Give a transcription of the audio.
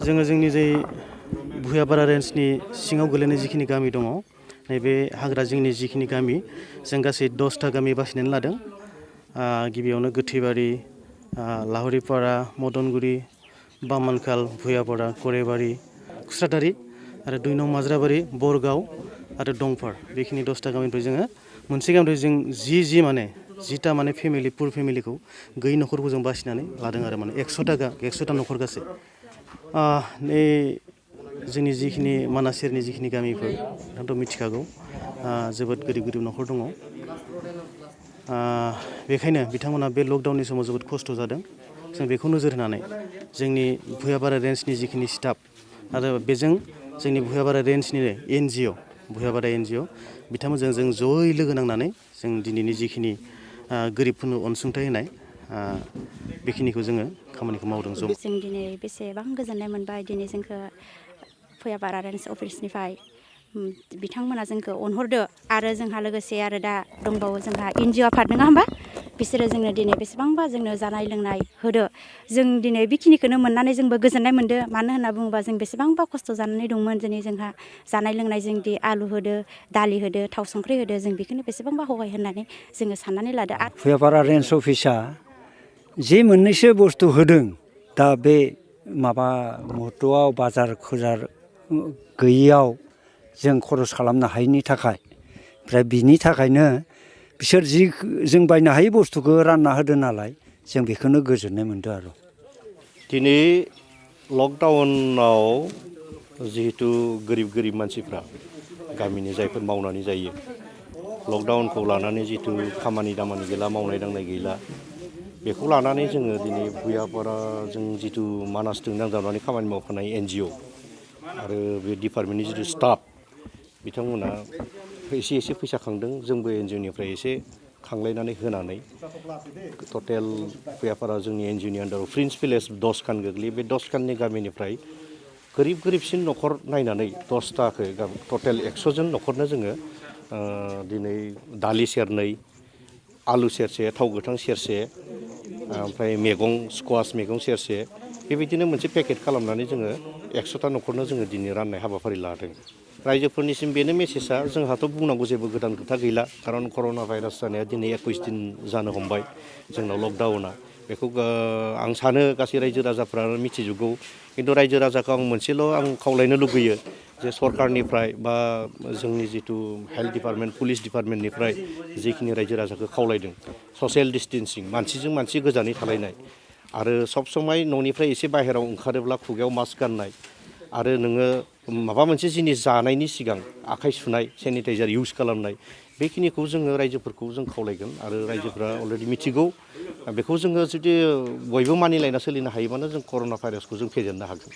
जोङो जोंनि जे भुयापारा रेन्जनि सिङाव गोलैनाय जिखिनि गामि दङ नैबे हाग्रा जिंनि जिखिनि गामि जों गासै 10टा गामि बासिनानै लादों। गिबियावनो गोथैबारि, लाहुरिपारा, मदनगुरि, बामोनखाल, भुयापारा, करेबारि, खुस्रातारि आरो 2 नं माज्राबारि, बरगाव आरो दंफार बेखिनि 10टा गामिनिफ्राय जोङो मोनसे गामिनिफ्राय जों 10टा माने फेमिलि पुर फेमिलिखौ गैयै न'खरखौ जों बासिनानै लादों आरो माने 100टा न'खर गासै। नै जोंनि जिखिनि मानास सेरनि जिखिनि गामिफोर नोंथाङाथ' मिथिखागौ जोबोद गोरिब न'खर दङ। बेखायनो बिथांमोना बे लकडाउननि समाव जोबोद खस्थ' जादों। जों बेखौ नोजोर होनानै जोंनि भुयापारा रेन्जनि जिखिनि स्टाफ आरो बेजों जोंनि भुयापारा रेन्जनिनो NGO भुयापारा NGO बिथांमोनजों जों जयै लोगो नांनानै जों दिनैनि जिखिनि गोरिबफोरनो अनसुंथाइ होनाय बेखिनिखौ जोङो खामानिखौ मावदों। जों दिनै बेसेबां गोजोननाय मोनबाय दिनै जोंखौ भुयापारा रेन्ज अफिसनिफ्राय बिथांमोना जोंखौ अनहरदो आरो जोंहा लोगोसे आरो दा दंबावो जोंहा NGO आफाद नङा होमबा बिसोरो जोंनो दिनै बेसेबांबा जोंनो जानाय लोंनाय होदो। जों दिनै बेखिनिखौनो मोननानै जोंबो गोजोननाय मोनदो। मानो होनना बुङोबा जों बेसेबांबा खस्थ' जानानै दंमोन दिनै जोंहा जानाय लोंनाय जोंदि आलु होदो, दालि होदो, थाव संख्रि होदो जों बेखौनो बेसेबांबा हगाय होननानै जोङो साननानै लादो। भुयापारा रेन्ज अफिसा जे मोननैसो बुस्थु होदों दा बे माबा मट'आव बाजार गैयियाव जों खरस खालामनो हायैनि थाखाय ओमफ्राय बिनि थाखायनो बिसोर जि जों बायनो हायै बुस्थुखौ रानना होदो नालाय जों बेखौनो गोजोननाय मोनदों आरो। दिनै लकडाउनाव जिहेतु गोरिब मानसिफ्रा गामिनि जायफोर मावनानै जायो लकडाउनखौ लानानै जितु खामानि दामानि गैला, मावनाय दांनाय गैला, बेखौ लानानै जोङो दिनै भुयापारा जों जितु मानासजों नांजाबनानै खामानि मावफानाय NGO आरो बे डिपार्टमेन्टनि जितु स्टाफ बिथांमोना एसे फैसा खांदों। जोंबो NGOनिफ्राय एसे खांलायनानै होनानै टटेल भुयापारा जोंनि NGOनि आन्दाराव प्रिन्स भिलेज 10 खान गोग्लैयो। बे 10 खाननि गामिनिफ्राय गोरिबसिन न'खर नायनानै 10टाखौ टटेल 100 जन न'खरनो जोङो दिनै दालि सेरनै, आलु सेरसे, थाव गोथां सेरसे, ओमफ्राय स्कवास मैगं सेरसे बेबायदिनो मोनसे पेकेट खालामनानै जोङो 100टा न'खरनो जोङो दिनै राननाय हाबाफारि लादों। रायजोफोरनिसिम बेनो मेसेजआ जोंहाथ' बुंनांगौ जेबो गोदान खोथा गैला खारन कर'ना भाइरास जानाया दिनै 21 दिन जानो हमबाय जोंनाव लकडाउना। बेखौ आं सानो गासै रायजो राजाफ्रा मिथिजोबगौ। खिन्थु रायजो राजाखौ आं मोनसेल' खावलायनो लुगैयो जे सरकारनिफ्राय बा जोंनि जितु हेल्थ डिपार्टमेन्ट, पुलिस डिपार्टमेन्टनिफ्राय जिखिनि रायजो राजाखौ खावलायदों ससियेल डिस्टेन्सिं मानसिजों मानसि गोजानै थालायनाय आरो सब समाय न'निफ्राय एसे बाहेरायाव ओंखारोब्ला खुगायाव मास्क गाननाय आरो नोङो माबा मोनसे जिनिस जानायनि सिगां आखाइ सुनाय, सेनिटाइजार इउज खालामनाय बेखिनिखौ जोङो रायजोफोरखौ जों खावलायगोन आरो रायजोफ्रा अलरेडि मिथिगौ। बेखौ जोङो जुदि बयबो मानिलायना सोलिनो हायोबानो जों कर'ना भाइरासखौ जों फेजेननो हागोन।